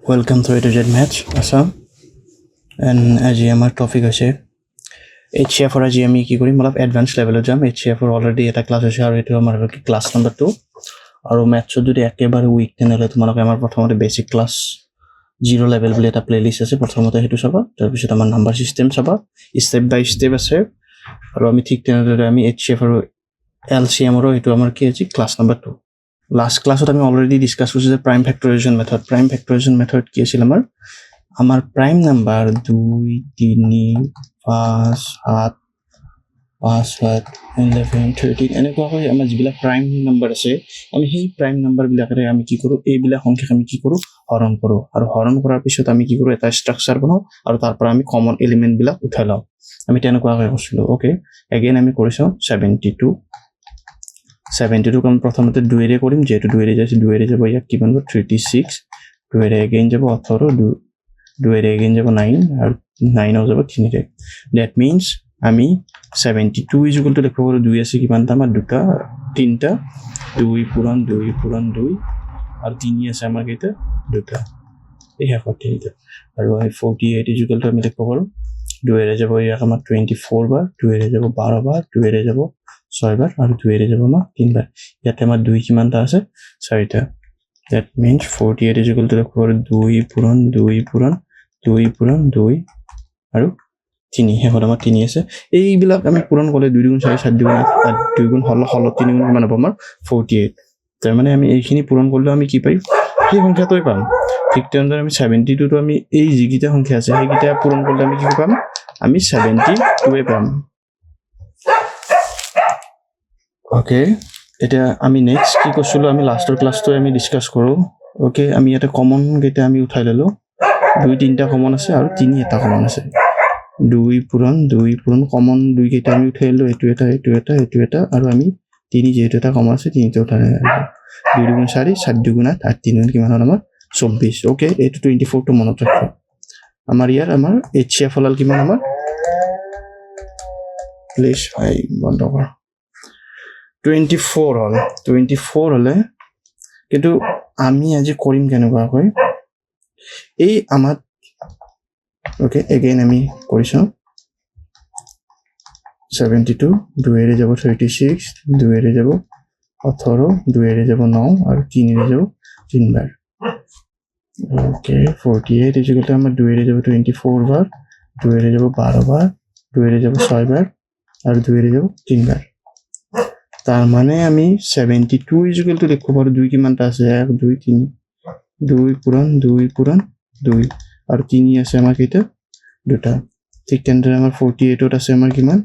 Welcome to A to Z Maths Assam. And আজি আমাৰ topic হৈছে এইচ চি এফৰ। আজি আমি কি কৰিম, অলপ এডভান্স লেভেলত যাম। এইচ চি এফৰ অলৰেডি এটা ক্লাছ হৈছে আৰু এইটো আমাৰ ক্লাছ নম্বৰ 2। আৰু মেথছত যদি একেবাৰে উইক, তেনেহ'লে তোমালোকে আমাৰ প্ৰথমতে বেচিক ক্লাছ জিৰ' লেভেল বুলি এটা প্লে'লিষ্ট আছে, প্ৰথমতে সেইটো চাবা। তাৰপিছত আমাৰ নাম্বাৰ ছিষ্টেম চাবা, ষ্টেপ বাই ষ্টেপ আছে। আৰু আমি ঠিক তেনেদৰে আমি এইচ চি এফ আৰু এল চি এমৰো এইটো আমাৰ কি আছে, ক্লাছ নম্বৰ 2। লাষ্ট ক্লাছত আমি অলৰেডি ডিছকাছ কৰিছোঁ যে prime factorization method, prime factorization method কি আছিল আমাৰ? আমাৰ প্ৰাইম নাম্বাৰ 2, 3, 5, 7, 5, 7, 11, 13, এনেকুৱাকৈ আমাৰ যিবিলাক প্ৰাইম নাম্বাৰ আছে, আমি সেই প্ৰাইম নাম্বাৰবিলাকেৰে আমি কি কৰোঁ? এইবিলাক সংখ্যাক আমি কি কৰোঁ? হৰণ কৰোঁ। আৰু হৰণ কৰাৰ পিছত আমি কি কৰোঁ? এটা ষ্ট্ৰাকচাৰ বনাওঁ আৰু তাৰ পৰা আমি কমন এলিমেণ্টবিলাক উঠাই লওঁ। আমি তেনেকুৱাকৈ কৰিছিলোঁ। অ'কে, এগেইন আমি কৰিছোঁ 72। 72ক আমি প্ৰথমতে দুয়েৰে কৰিম, যিহেতু দুয়েৰে যাইছে, দুয়েৰে যাব। ইয়াক কিমান হ'ব? 36। দুয়েৰে এগেইন যাব 18, দুয়েৰে এগেইন যাব 9 আৰু নাইনো যাব তিনিৰে। That means আমি 72 is equal two লিখিব পাৰোঁ, দুই আছে কিমানটা আমাৰ? দুটা, তিনিটা। দুই পূৰণ দুই পূৰণ দুই আৰু তিনি আছে আমাৰ কেইটা? দুটা। এই শেষত তিনিটা। আৰু আমি 48 is equal two আমি লিখিব পাৰোঁ, দুয়েৰে যাব ইয়াক আমাৰ 24 বাৰ, দুয়েৰে যাব 12 বাৰ, দুয়েৰে যাব ছয় বাৰ আৰু দুয়েৰে যাব আমাৰ তিনিবাৰ। ইয়াতে আমাৰ দুই কিমানটা আছে? চাৰিটা। That means 48 is equal to লিখিব পাৰোঁ দুই পূৰণ দুই পূৰণ দুই পূৰণ দুই আৰু তিনি। শেষত আমাৰ তিনি আছে। এইবিলাক আমি পূৰণ কৰিলে দুই দুগুণ চাৰি, চাৰি দুগুণ আঠ, আঠ দুই গুণ 16, 16 তিনি গুণ কিমান হ'ব আমাৰ? 48। তাৰমানে আমি এইখিনি পূৰণ কৰিলেও আমি কি পাৰিম? সেই সংখ্যাটোৱে পাম। ঠিক তেনেদৰে আমি 72টো আমি এই যিকেইটা সংখ্যা আছে, সেইকেইটা পূৰণ কৰিলে আমি কি পাম? আমি 72ৱে পাম। অ'কে, এতিয়া আমি নেক্সট কি কৈছিলোঁ? আমি লাষ্টৰ ক্লাছটো আমি ডিছকাছ কৰোঁ। অ'কে, আমি ইয়াতে কমন কেইটা আমি উঠাই ল'লোঁ। দুই তিনিটা কমন আছে আৰু তিনি এটা কমন আছে। দুই পূৰণ দুই পূৰণ, কমন দুই কেইটা আমি উঠাই ল'লোঁ, এইটো এটা, এইটো এটা, এইটো এটা আৰু আমি তিনি যিহেতু এটা কমন আছে, তিনিটা উঠাই ল'লোঁ। দুই দুগুণ চাৰি, চাৰি দুগুণ আঠ, আঠ তিনি গুণ কিমান হ'ল আমাৰ? 24। অ'কে, এইটো 24টো মনত ৰাখিব। আমাৰ ইয়াৰ আমাৰ এইচ চি এফ ওলাল কিমান আমাৰ? প্লিজ ভাই, বন্ধ কৰ। 24 হ'ল। 24 হ'লে কিন্তু আমি আজি কৰিম কেনেকুৱাকৈ এই আমাৰ? অ'কে, এগেইন আমি কৰিছোঁ 72, দুয়েৰে যাব 36, দুয়েৰে যাব 18, দুয়েৰে যাব ন আৰু তিনিৰে যাব তিনিবাৰ। অ'কে, 48 is equal আমাৰ দুয়েৰে যাব 24 বাৰ, দুয়েৰে যাব 12 বাৰ, দুয়েৰে যাব ছয় বাৰ আৰু দুয়েৰে যাব তিনিবাৰ। তাৰ মানে আমি 72 is equal two লিখিব পাৰোঁ, দুই কিমানটা আছে? এক, দুই, তিনি। দুই পূৰণ দুই পূৰণ দুই আৰু তিনি আছে আমাৰ কেইটা? দুটা। ঠিক তেনেদৰে আমাৰ 48ত আছে আমাৰ কিমান?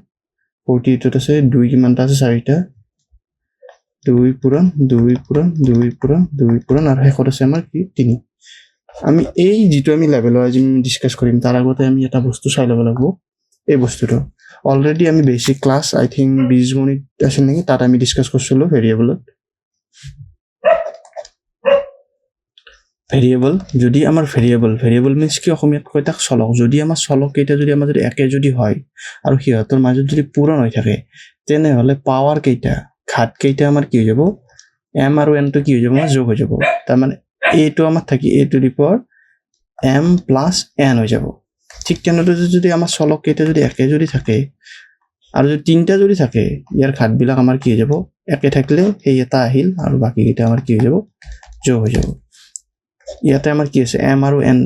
48ত আছে দুই কিমানটা আছে? চাৰিটা। দুই পূৰণ দুই পূৰণ দুই পূৰণ দুই পূৰণ আৰু শেষত আছে আমাৰ কি? তিনি। আমি এই যিটো আমি লেভেলৰ আজি আমি ডিছকাছ কৰিম, তাৰ আগতে আমি এটা বস্তু চাই ল'ব লাগিব। এই বস্তুটো অলৰেডি আমি বেচিক ক্লাছ, আই থিংক বীজগণিত আছিল নেকি, তাত আমি ডিছকাছ কৰিছিলোঁ ভেৰিয়েবলত। ভেৰিয়েবল যদি আমাৰ ভেৰিয়েবল, ভেৰিয়েবল মিনছ কি অসমীয়াত কয় তাক? চলক। যদি আমাৰ চলক কেইটা যদি আমাৰ যদি একে যদি হয় আৰু সিহঁতৰ মাজত যদি পূৰণ হৈ থাকে, তেনেহ'লে পাৱাৰ কেইটা, ঘাত কেইটা আমাৰ কি হৈ যাব? এম আৰু এনটো কি হৈ যাব আমাৰ? যোগ হৈ যাব। তাৰমানে এইটো আমাৰ থাকি a to the power m plus n হৈ যাব। ঠিক তেনেদৰে যদি আমাৰ চলক কেইটা যদি একে যদি থাকে আৰু যদি তিনিটা যদি থাকে, ইয়াৰ ঘাতবিলাক আমাৰ কি হৈ যাব? একে থাকিলে সেই এটা আহিল আৰু বাকীকেইটা আমাৰ কি হৈ যাব? যোগ হৈ যাব। ইয়াতে আমাৰ কি আছে? এম আৰু এন।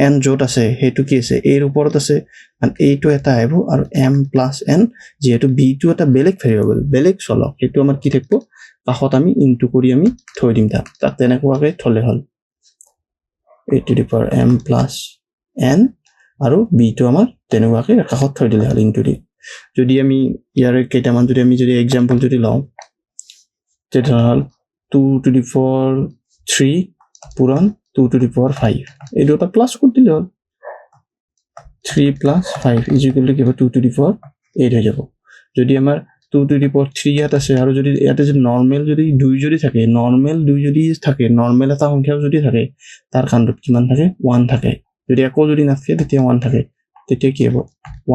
এন য'ত আছে সেইটো কি আছে? এৰ ওপৰত আছে, মানে এইটো এটা আহিব আৰু এম প্লাছ এন, যিহেতু বিটো এটা বেলেগ ভেৰিয়েবল, বেলেগ চলক, সেইটো আমাৰ কি থাকিব? কাষত আমি ইনটু কৰি আমি থৈ দিম তাক। তাক তেনেকুৱাকৈ থ'লে হ'ল। A to the power m plus n আৰু বিটো আমাৰ তেনেকুৱাকৈ কাষত থৈ দিলে হ'ল ইনটু দি। যদি আমি ইয়াৰে কেইটামান যদি আমি যদি এক্সাম্পল যদি লওঁ, তেতিয়াহ'লে 2 টু the power 3 পূৰণ 2 টু the power 5, এই দুটা প্লাছ কৰি দিলে হ'ল। 3 plus 5 is equal to কিবা 2 টু the power 8 হৈ যাব। যদি আমাৰ 2 টু the power 3 ইয়াত আছে আৰু যদি ইয়াতে যদি নৰ্মেল যদি দুই যদি থাকে, নৰ্মেল দুই যদি থাকে, নৰ্মেল এটা সংখ্যাও যদি থাকে, তাৰ কাণ্ডত কিমান থাকে? 1 থাকে। যদি একো যদি নাথাকে, তেতিয়া 1 থাকে। তেতিয়া কি হ'ব?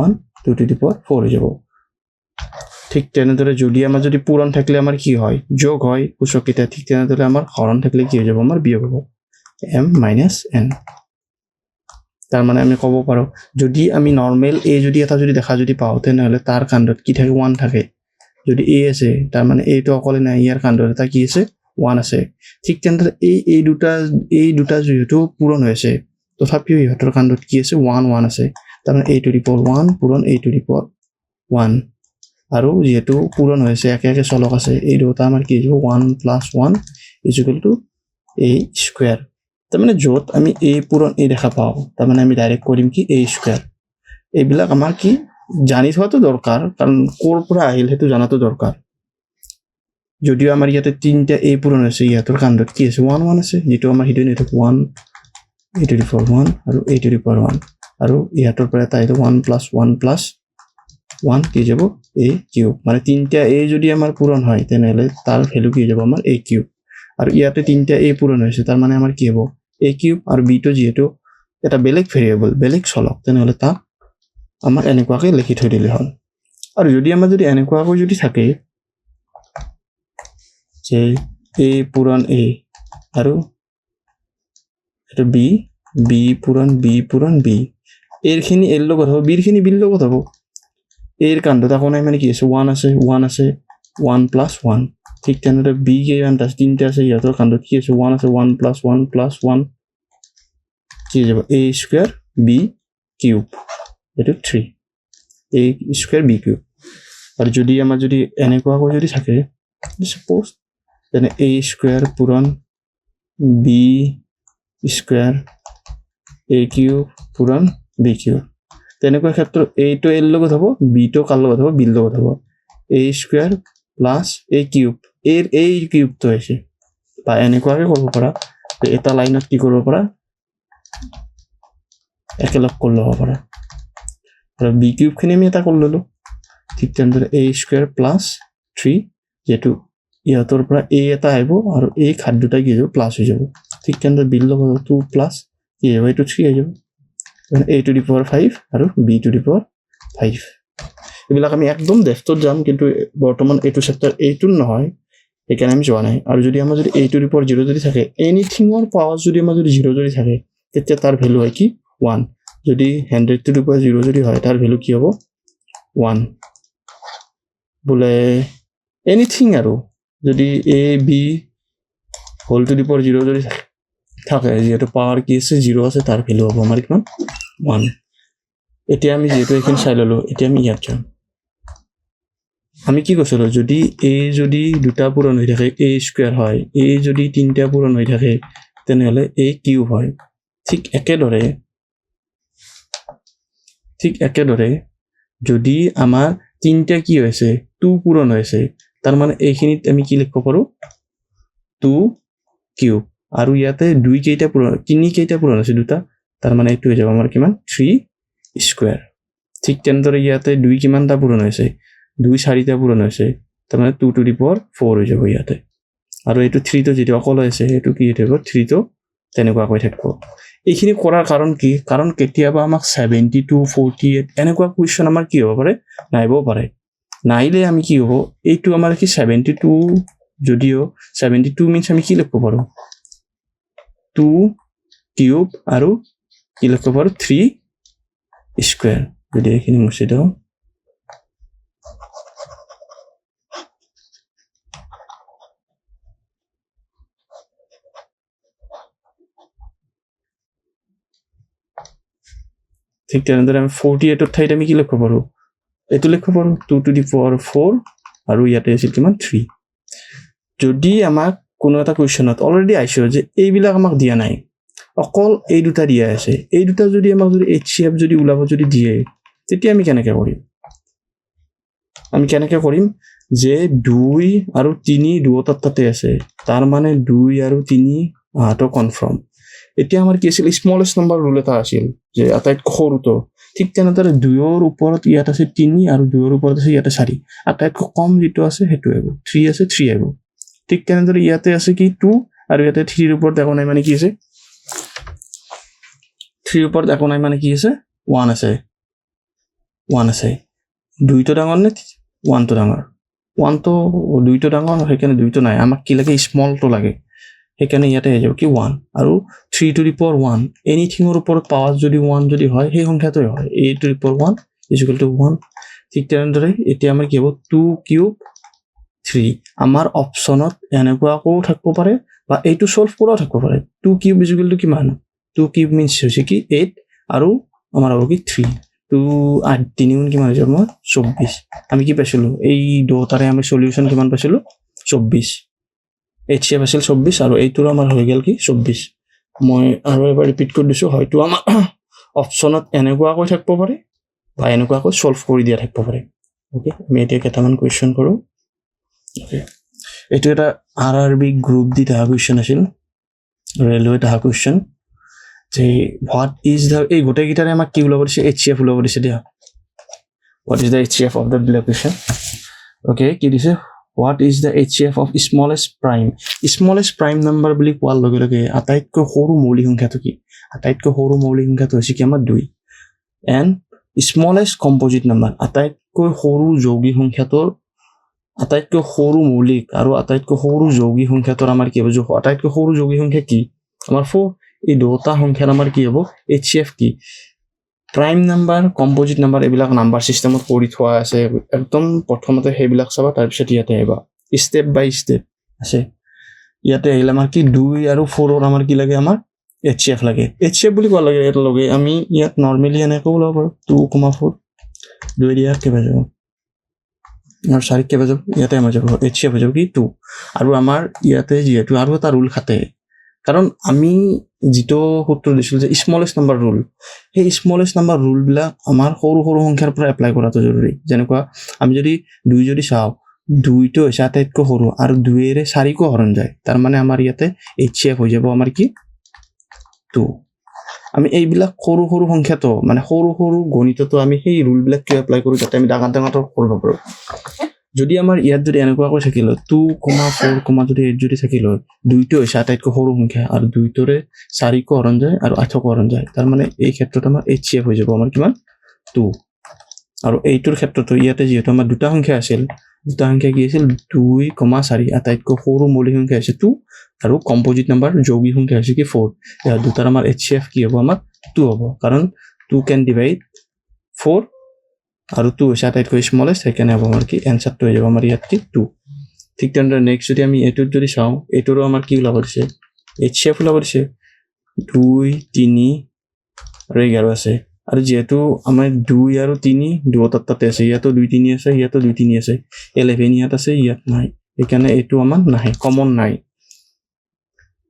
1, 2 টু the power 4 হৈ যাব। ঠিক তেনেদৰে যদি আমাৰ যদি পূৰণ থাকিলে আমাৰ কি হয়? যোগ হয় সূচককেইটা। ঠিক তেনেদৰে আমাৰ হৰণ থাকিলে কি হৈ যাব আমাৰ? বিয়োগ হ'ব। M minus N. তাৰমানে আমি ক'ব পাৰোঁ, যদি আমি নৰ্মেল এ যদি এটা যদি দেখা যদি পাওঁ, তেনেহ'লে তাৰ কাণ্ডত কি থাকে? ওৱান থাকে। যদি এ আছে, তাৰমানে এইটো অকলে নাই, ইয়াৰ কাণ্ডত এটা কি আছে? ওৱান আছে। ঠিক তেনেদৰে এই দুটা যিহেতু পূৰণ হৈ আছে, তথাপিও ইহঁতৰ কাণ্ডত কি আছে? ওৱান ওৱান আছে। তাৰমানে a to the power one পূৰণ a to the power one। আৰু যিহেতু পূৰণ হৈছে, একে একে চলক আছে, এই দুটা আমাৰ কি হৈ যাব? One plus one is equal to a square। তাৰমানে য'ত আমি এ পূৰণ এ দেখা পাওঁ, তাৰমানে আমি ডাইৰেক্ট কৰিম কি? এ স্কুৱেৰ। এইবিলাক আমাৰ কি জানি থোৱাটো দৰকাৰ, কাৰণ ক'ৰ পৰা আহিল সেইটো জনাটো দৰকাৰ। যদিও আমাৰ ইয়াতে তিনিটা এ পূৰণ হৈছে, ইহঁতৰ কাণ্ডত কি আছে? ওৱান ওৱান আছে, যিটো আমাৰ সেইটো নিদিওঁ। One a to the power one আৰু a to the power one আৰু ইহঁতৰ পৰা এটা আহিলে one plus one plus one কি যাব? এ কিউব। মানে তিনিটা এ যদি আমাৰ পূৰণ হয়, তেনেহ'লে তাৰ ভেলু কি হৈ যাব আমাৰ? এ কিউব। আৰু ইয়াতে তিনিটা এ পূৰণ হৈছে, তাৰ মানে আমাৰ কি হ'ব? এ কিউব। আৰু বিটো যিহেতু এটা বেলেগ ভেৰিয়েবল, বেলেগ চলক, তেনেহ'লে তাক আমাৰ এনেকুৱাকৈ লিখি থৈ দিলে হ'ল। আৰু যদি আমাৰ যদি এনেকুৱাকৈ যদি থাকে যে এ পূৰণ এ আৰু এইটো বি, বি পূৰণ বি পূৰণ বি, এৰখিনি এৰ লগত হ'ব, বিৰখিনি বিৰ লগত হ'ব। এৰ কাণ্ডত আকৌ নাই, মানে কি আছে? ওৱান আছে, ওৱান আছে, ওৱান প্লাছ ওৱান। ঠিক তেনেদৰে বি কেইমানটা আছে? তিনিটা আছে। ইহঁতৰ কাণ্ডত কি আছে? ওৱান আছে। One plus one plus one কি হৈ যাব? এ স্কুৱেৰ বি কিউব। এইটো three a square b cube। আৰু যদি আমাৰ যদি এনেকুৱাকৈ যদি থাকে, ছাপ'জ যেনে এ স্কুৱেৰ পূৰণ বি স্কুৱেৰ এ কিউব পূৰণ বি কিউব, তেনেকুৱা ক্ষেত্ৰত এইটো এৰ লগত হ'ব, বিটো কাৰ লগত হ'ব? বিৰ লগত হ'ব। A square plus a cube, এৰ এই কিউবটো হৈছে। বা এনেকুৱাকৈ কৰিব পাৰা যে এটা লাইনত কি কৰিব পাৰা? একেলগ কৰি ল'ব পাৰা। আৰু বি কিউবখিনি আমি এটা কৰি ল'লোঁ। ঠিক তেনেদৰে এ স্কুৱেৰ প্লাছ থ্ৰী, যিহেতু ইহঁতৰ পৰা এ এটা আহিব আৰু এই ঘাত দুটা কি হৈ যাব? প্লাছ হৈ যাব। ঠিক তেনেদৰে বিৰ লগত টু প্লাছ কি হ'ব? এইটো থ্ৰী হৈ যাব। A to the power five আৰু b to the power five। এইবিলাক আমি একদম ডেফটত যাম, কিন্তু বৰ্তমান এইটো চেপ্টাৰ এইটোৰ নহয়, সেইকাৰণে আমি যোৱা নাই। আৰু যদি আমাৰ যদি a to the power zero যদি থাকে, এনিথিঙৰ পাৱাৰ যদি আমাৰ যদি জিৰ' যদি থাকে, তেতিয়া তাৰ ভেলু হয় কি? ওৱান। যদি 100 to the power zero যদি হয়, তাৰ ভেলু কি হ'ব? ওৱান। বোলে এনিথিং আৰু যদি a b whole to the power zero যদি থাকে, যিহেতু পাৱাৰ কি আছে? জিৰ' আছে, তাৰ ভেলু হ'ব আমাৰ কিমান? ওৱান। এতিয়া আমি যিহেতু এইখিনি চাই ল'লোঁ, এতিয়া আমি ইয়াত যাম। আমি কি কৈছিলোঁ? যদি এ যদি দুটা পূৰণ হৈ থাকে, এ স্কুৱেৰ হয়। এ যদি তিনিটা পূৰণ হৈ থাকে, তেনেহ'লে এ কিউব হয়। ঠিক একেদৰে যদি আমাৰ তিনিটা কি হৈছে, টু পূৰণ হৈছে, তাৰমানে এইখিনিত আমি কি লিখিব পাৰোঁ? Two cube. আৰু ইয়াতে দুই কেইটা পূৰণ, তিনি কেইটা পূৰণ হৈছে? দুটা। তাৰমানে এইটো হৈ যাব আমাৰ কিমান? Three square. ঠিক তেনেদৰে ইয়াতে দুই কিমানটা পূৰণ হৈছে? দুই চাৰিটা পূৰণ হৈছে। তাৰমানে two to the power four হৈ যাব ইয়াতে। আৰু এইটো থ্ৰীটো যিটো অকলে আছে, সেইটো কি হৈ থাকিব? থ্ৰীটো তেনেকুৱাকৈ থাকিব। এইখিনি কৰাৰ কাৰণ কি? কাৰণ কেতিয়াবা আমাক 72, 48 এনেকুৱা কুৱেশ্যন আমাৰ কি হ'ব পাৰে? নাহিবও পাৰে। নাহিলে আমি কি হ'ব? এইটো আমাৰ কি 72 যদিও, 72 মিনছ আমি কি লিখিব পাৰোঁ? টু কিউব আৰু কি লিখিব পাৰোঁ? Three square. যদি এইখিনি মুচি দিওঁ, ঠিক তেনেদৰে আমি 48ৰ ঠাইত আমি কি লিখিব পাৰোঁ? এইটো লিখিব পাৰোঁ, two to the power four আৰু ইয়াতে আছিল কিমান? থ্ৰী। যদি আমাক কোনো এটা কুৱেশ্যনত অলৰেডি আহিছোঁ যে এইবিলাক আমাক দিয়া নাই, অকল এই দুটা দিয়া আছে, এই দুটা যদি আমাক যদি এইচ চি এফ যদি ওলাব যদি দিয়ে, তেতিয়া আমি কেনেকৈ কৰিম? আমি কেনেকৈ কৰিম যে দুই আৰু তিনি দুয়োটাৰ তাতে আছে, তাৰ মানে দুই আৰু তিনি অহাটো কনফাৰ্ম। এতিয়া আমাৰ কি আছিল? স্মলেষ্ট নম্বৰ ৰুল এটা আছিল যে আটাইতকৈ সৰুটো। ঠিক তেনেদৰে দুইৰ ওপৰত ইয়াত আছে তিনি আৰু দুইৰ ওপৰত আছে ইয়াতে চাৰি। আটাইতকৈ কম যিটো আছে সেইটো আহিব। থ্ৰী আছে, থ্ৰী আহিব। ঠিক তেনেদৰে ইয়াতে আছে কি? টু। আৰু ইয়াতে থ্ৰীৰ ওপৰত একো নাই, মানে কি আছে? থ্ৰীৰ ওপৰত একো নাই, মানে কি আছে? ওৱান আছে, ওৱান আছে। দুইটো ডাঙৰ নে ওৱানটো ডাঙৰ? ওৱানটো, দুইটো ডাঙৰ, সেইকাৰণে দুইটো নাই। আমাক কি লাগে? স্মলটো লাগে। সেইকাৰণে ইয়াতে আহি যাব কি ওৱান। আৰু three to the power one, এনিথিঙৰ ওপৰত পাৱাৰ যদি ওৱান যদি হয়, সেই সংখ্যাটোৱে হয়। A to the power one is equal to one. ঠিক তেনেদৰে এতিয়া আমাৰ কি হ'ব? Two cube three. আমাৰ অপশ্যনত এনেকুৱাকৈও থাকিব পাৰে বা এইটো চল্ভ কৰাও থাকিব পাৰে। Two cube is equal to কিমান? টু কিউব মিনছ হৈছে কি এইট, আৰু আমাৰ হ'ব কি থ্ৰী। টু আঠ তিনি গুণ কিমান হৈ যাব আমাৰ? 24। আমি কি পাইছিলোঁ? এই দুটাৰে আমি চলিউশ্যন কিমান পাইছিলোঁ? 24। এইচ চি এফ আছিল 24 আৰু এইটোৰো আমাৰ হৈ গ'ল কি 24। মই আৰু এবাৰ ৰিপিট কৰি দিছোঁ, হয়তো আমাৰ অপশ্যনত এনেকুৱাকৈ থাকিব পাৰে বা এনেকুৱাকৈ চল্ভ কৰি দিয়া থাকিব পাৰে। অ'কে, আমি এতিয়া কেইটামান কুৱেশ্যন কৰোঁ। অ'কে, এইটো এটা R R B group D অহা কুৱেশ্যন আছিল, ৰেলৱেত অহা কুৱেশ্যন যে what is the, এই গোটেইকেইটাৰে আমাক কি ওলাব দিছে? এইচ চি এফ ওলাব দিছে দিয়া। What is the HCF of the below question? Okay, কি দিছে? What is the HCF of smallest prime? Smallest prime number বুলি কোৱাৰ লগে লগে আটাইতকৈ সৰু মৌলিক সংখ্যাটো কি? আটাইতকৈ সৰু মৌলিক সংখ্যাটো হৈছে কি আমাৰ দুই। এণ্ড স্মলেষ্ট কম্পজিট নাম্বাৰ, আটাইতকৈ সৰু যৌগিক সংখ্যাটোৰ, আটাইতকৈ সৰু মৌলিক আৰু আটাইতকৈ সৰু যৌগিক সংখ্যাটোৰ আমাৰ কি হ'ব? আটাইতকৈ সৰু যৌগিক সংখ্যা কি আমাৰ? ফ'ৰ। এই দুটা সংখ্যাৰ আমাৰ কি হ'ব? এইচ চি এফ কি? প্ৰাইম নাম্বাৰ, কম্পজিট নাম্বাৰ, এইবিলাক নাম্বাৰ চিষ্টেমত কৰি থোৱা আছে। একদম প্ৰথমতে সেইবিলাক চাবা, তাৰপিছত ইয়াতে আহিবা। ষ্টেপ বাই ষ্টেপ আছে। ইয়াতে আহিলে আমাৰ কি দুই আৰু ফ'ৰৰ আমাৰ কি লাগে? আমাৰ এইচ চি এফ লাগে। এইচ চি এফ বুলি কোৱাৰ লগে লগে আমি ইয়াত নৰ্মেলি এনেকৈ ওলাব পাৰোঁ, টু কমা ফ'ৰ। দুই দিয়া কেইবা যাব আৰু চাৰি কেইবা যাব? ইয়াতে আমাৰ যাব এইচ চি এফ হৈ যাব কি টু। আৰু আমাৰ ইয়াতে যিহেতু আৰু এটা ৰুল খাটে, কাৰণ আমি যিটো সূত্ৰ দিছিলোঁ যে স্মলেষ্ট নাম্বাৰ ৰুল, সেই স্মলেষ্ট নাম্বাৰ ৰুলবিলাক আমাৰ সৰু সৰু সংখ্যাৰ পৰা এপ্লাই কৰাটো জৰুৰী। যেনেকুৱা আমি যদি দুই যদি চাওঁ, দুইটো হৈছে আটাইতকৈ সৰু আৰু দুইয়েৰে চাৰিকো হৰণ যায়। তাৰমানে আমাৰ ইয়াতে এইচ চি এফ হৈ যাব আমাৰ কি টু। আমি এইবিলাক সৰু সৰু সংখ্যাটো, মানে সৰু সৰু গণিততো আমি সেই ৰুলবিলাক কিয় এপ্লাই কৰোঁ? যাতে আমি ডাঙৰ ডাঙৰটো কৰিব পাৰোঁ। যদি আমাৰ ইয়াত যদি এনেকুৱাকৈ থাকিল হয়, টু কমা ফ'ৰ কমা যদি এইট যদি থাকিল হয়, দুইটো হৈছে আটাইতকৈ সৰু সংখ্যা আৰু দুইটোৰে চাৰিকো হৰণ যায় আৰু আঠকো হৰণ যায়। তাৰমানে এই ক্ষেত্ৰত আমাৰ এইচ চি এফ হৈ যাব আমাৰ কিমান? টু। আৰু এইটোৰ ক্ষেত্ৰতো ইয়াতে যিহেতু আমাৰ দুটা সংখ্যা আছিল, দুটা সংখ্যা কি আছিল? 2,4। আটাইতকৈ সৰু মৌলিক সংখ্যা হৈছে টু আৰু কম্পজিট নাম্বাৰ, যৌগিক সংখ্যা হৈছে কি ফ'ৰ। ইয়াৰ দুটাৰ আমাৰ এইচ চি এফ কি হ'ব? আমাৰ টু হ'ব, কাৰণ টু কেন ডিভাইড ফ'ৰ আৰু টু হৈছে আটাইতকৈ স্মলেষ্ট। সেইকাৰণে হ'ব আমাৰ কি, এনচাৰটো হৈ যাব আমাৰ ইয়াত কি টু। ঠিক তেনেদৰে নেক্সট যদি আমি এইটোত যদি চাওঁ, এইটোৰো আমাৰ কি ওলাব দিছে? এইচ চি এফ ওলাব দিছে। 2, 3 আৰু 11 আছে। আৰু যিহেতু আমাৰ দুই আৰু তিনি দুয়োটাৰ তাতে আছে, ইয়াতো দুই তিনি আছে, ইয়াতো দুই তিনি আছে, 11 ইয়াত আছে, ইয়াত নাই, সেইকাৰণে এইটো আমাৰ নাহে, কমন নাই।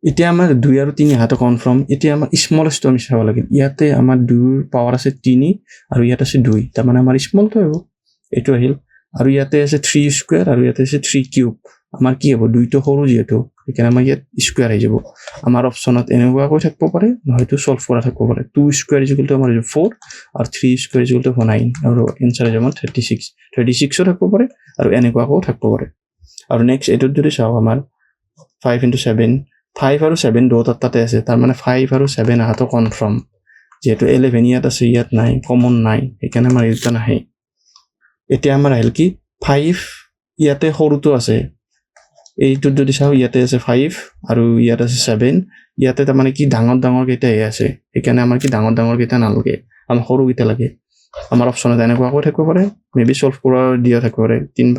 এতিয়া আমাৰ দুই আৰু তিনি অহাটো কনফাৰ্ম। এতিয়া আমাৰ স্মলেষ্টটো আমি চাব লাগিল। ইয়াতে আমাৰ দুইৰ পাৱাৰ আছে তিনি আৰু ইয়াত আছে দুই, তাৰমানে আমাৰ স্মলটো আহিব, এইটো আহিল। আৰু ইয়াতে আছে থ্ৰী স্কুৱেৰ আৰু ইয়াতে আছে থ্ৰী কিউব। আমাৰ কি হ'ব? দুইটো সৰু যিহেতু, সেইকাৰণে আমাৰ ইয়াত স্কুৱেৰ আহি যাব। আমাৰ অপশ্যনত এনেকুৱাকৈ থাকিব পাৰে, নহয়তো চল্ভ কৰা থাকিব পাৰে। Two square is equal to আমাৰ ফ'ৰ আৰু three square is equal to nine আৰু এনচাৰ হৈ যাব 36। 36ও থাকিব পাৰে আৰু এনেকুৱাকৈও থাকিব পাৰে। আৰু নেক্সট এইটোত যদি চাওঁ, আমাৰ ফাইভ ইণ্টু ছেভেন, ফাইভ আৰু ছেভেন দুয়োটাৰ তাতে আছে, তাৰমানে ফাইভ আৰু ছেভেন অহাটো কনফাৰ্ম। যিহেতু 11 ইয়াত আছে, ইয়াত নাই, কমন নাই, সেইকাৰণে আমাৰ এই দুটা নাহে। এতিয়া আমাৰ আহিল কি ফাইভ, ইয়াতে সৰুটো আছে। এইটোত যদি চাওঁ, ইয়াতে আছে ফাইভ আৰু ইয়াত আছে ছেভেন। ইয়াতে তাৰমানে কি ডাঙৰ ডাঙৰ কেইটাহে আছে, সেইকাৰণে আমাৰ কি ডাঙৰ ডাঙৰ কেইটা নালাগে, আমাৰ সৰুকেইটা লাগে। আমাৰ অপশ্যনত এনেকুৱাকৈ থাকিব পাৰে, মে বি চল্ভ কৰা দিয়া থাকিব পাৰে। তিনি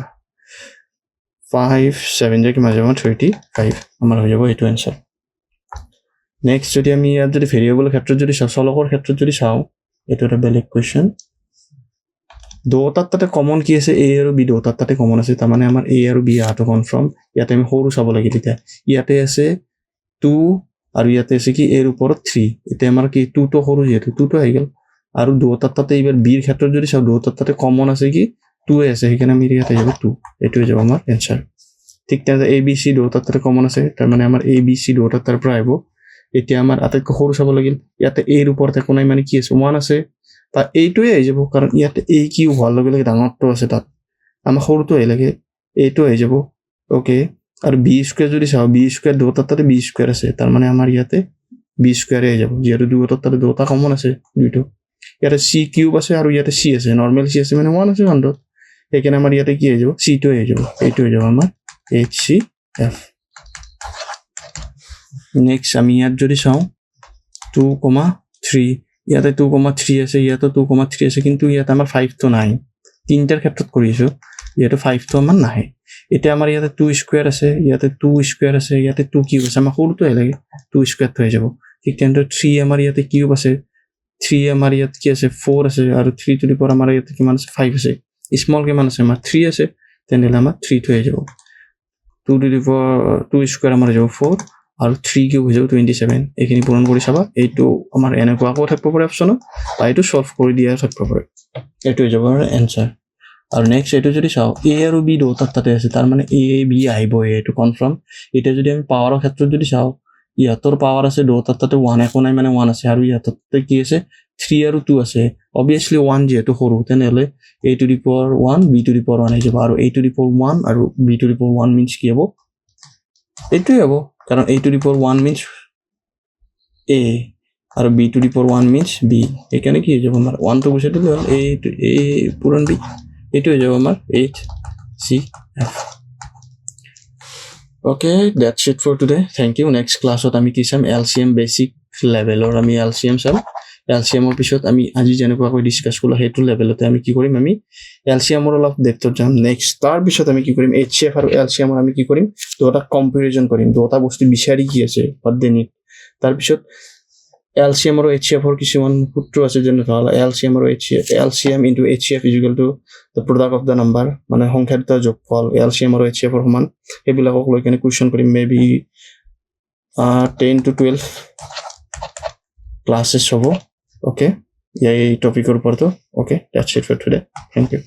ফাইভ ছেভেন যে কিমান যাব? 35 আমাৰ হৈ যাব এইটো এনচাৰ। নেক্সট যদি আমি ইয়াত যদি ভেৰিয়েবলৰ ক্ষেত্ৰত যদি চাওঁ, চলকৰ ক্ষেত্ৰত যদি চাওঁ, এইটো এটা বেলেগ কুৱেশ্যন। দুয়োটাৰ তাতে কমন কি আছে? এ আৰু বি দুয়োটাৰ তাতে কমন আছে, তাৰমানে আমাৰ এ আৰু বি অহাটো কনফাৰ্ম। ইয়াতে আমি সৰু চাব লাগিল। এতিয়া ইয়াতে আছে টু আৰু ইয়াতে আছে কি এৰ ওপৰত থ্ৰী। এতিয়া আমাৰ কি টুটো সৰু যিহেতু টুটো আহি গ'ল। আৰু দুয়োটাৰ তাতে এইবাৰ বিৰ ক্ষেত্ৰত যদি চাওঁ, দুয়োটাৰ তাতে কমন আছে কি টুৱে আছে, সেইকাৰণে আমি ইয়াতে যাব টু, এইটো হৈ যাব আমাৰ এনচাৰ। ঠিক তেনেদৰে এ বি চি দুয়োটাৰ তাতে কমন আছে, তাৰমানে আমাৰ এ বি চি দুয়োটাৰ তাৰ পৰা আহিব। এতিয়া আমাৰ আটাইতকৈ সৰু চাব লাগিল। ইয়াতে এৰ ওপৰত একো নাই, মানে কি আছে? ওৱান আছে বা এইটোৱে আহি যাব, কাৰণ ইয়াতে এ কিউব হোৱাৰ লগে লগে ডাঙৰটো আছে তাত, আমাৰ সৰুটো আহি লাগে, এইটো আহি যাব। অ'কে, আৰু বি স্কুৱেৰ যদি চাওঁ, বি স্কুৱেৰ দুয়োটাৰ তাতে বি স্কুৱেৰ আছে, তাৰমানে আমাৰ ইয়াতে বি স্কুৱেৰে আহি যাব, যিহেতু দুয়োটাৰ তাতে দুয়োটা কমন আছে দুইটো। ইয়াতে চি কিউব আছে আৰু ইয়াতে চি আছে, নৰ্মেল চি আছে, মানে ওৱান আছে সন্তত, সেইকাৰণে আমাৰ ইয়াতে কি আহি যাব? চিটো আহি যাব। এইটো হৈ যাব আমাৰ এইচ চি এফ। নেক্সট আমি ইয়াত যদি চাওঁ, 2 কমা 3, ইয়াতে 2 কমা 3 আছে, ইয়াতো 2 কমা 3 আছে, কিন্তু ইয়াত আমাৰ ফাইভটো নাই। তিনিটাৰ ক্ষেত্ৰত কৰি আছোঁ, ইয়াতে ফাইভটো আমাৰ নাহে। এতিয়া আমাৰ ইয়াতে টু স্কুৱেৰ আছে, ইয়াতে টু স্কুৱেৰ আছে, ইয়াতে টু কিউব আছে। আমাৰ সৰুটোহে লাগে, টু স্কুৱেৰটো হৈ যাব। ঠিক তেনেদৰে থ্ৰী আমাৰ ইয়াতে কিউব আছে, থ্ৰী আমাৰ ইয়াত কি আছে? ফ'ৰ আছে। আৰু থ্ৰী টু the power আমাৰ ইয়াতে কিমান আছে? ফাইভ আছে। স্মল কিমান আছে আমাৰ? থ্ৰী আছে। তেনেহ'লে আমাৰ থ্ৰীটো হৈ যাব। Two to the power two square আমাৰ হৈ যাব ফ'ৰ আৰু থ্ৰী কিউব হৈ যাব 27। এইখিনি পূৰণ কৰি চাবা। এইটো আমাৰ এনেকুৱাকৈও থাকিব পাৰে অপশ্যনত বা এইটো চল্ভ কৰি দিয়া থাকিব পাৰে। এইটো হৈ যাব আমাৰ এনচাৰ। আৰু নেক্সট এইটো যদি চাওঁ, এ আৰু বি দুটাত তাতে আছে, তাৰ মানে এ বি আহিবই, এইটো কনফাৰ্ম। এতিয়া যদি আমি পাৱাৰৰ ক্ষেত্ৰত যদি চাওঁ, ইহঁতৰ পাৱাৰ আছে দুটাৰ তাতে ওৱান, একো নাই মানে ওৱান আছে। আৰু ইহঁতৰ তাতে কি আছে? থ্ৰী আৰু টু আছে। অবভিয়াছলি ওৱান যিহেতু সৰু, তেনেহ'লে a to the power one, b to the power one আহি যাব। আৰু a to the power one আৰু b to the power one means কি হ'ব? এইটোৱে হ'ব, কাৰণ a to the power one means a আৰু b to the power one means b। সেইকাৰণে কি হৈ যাব আমাৰ? ওৱানটো গুচাই দিলে হ'ল, এ এ পূৰণ বি, এইটো হৈ যাব আমাৰ HCF। Okay, that's it for today. Thank you. Next ক্লাছত আমি কি চাম? এল চি এম, বেচিক লেভেলৰ আমি এল চি এম চাম। এল চি এমৰ পিছত আমি আজি যেনেকুৱাকৈ ডিছকাছ কৰিলোঁ, সেইটো লেভেলতে আমি কি কৰিম? আমি এল চি এমৰ অলপ ডেপথত যাম নেক্সট। তাৰপিছত আমি কি কৰিম? এইচ চি এফ আৰু এল চি এমৰ আমি কি কৰিম? দুটা কম্পেৰিজন কৰিম, দুটা বস্তু বিচাৰি কি আছে, what they need. তাৰপিছত এল চি এম আৰু এইচ চি এফৰ কিছুমান সূত্ৰ আছে, যেনে ধৰা এল চি এম আৰু HCF, LCM into HCF is equal to the product of the number, মানে সংখ্যা দুটাৰ যোগফল এল চি এম আৰু এইচ চি এফৰ সমান। সেইবিলাকক লৈ কেনে কুৱেশ্যন কৰিম। Maybe 10 to 12 classes হ'ব, অ'কে, এই টপিকৰ ওপৰতো। Okay, that's it for today. Thank you.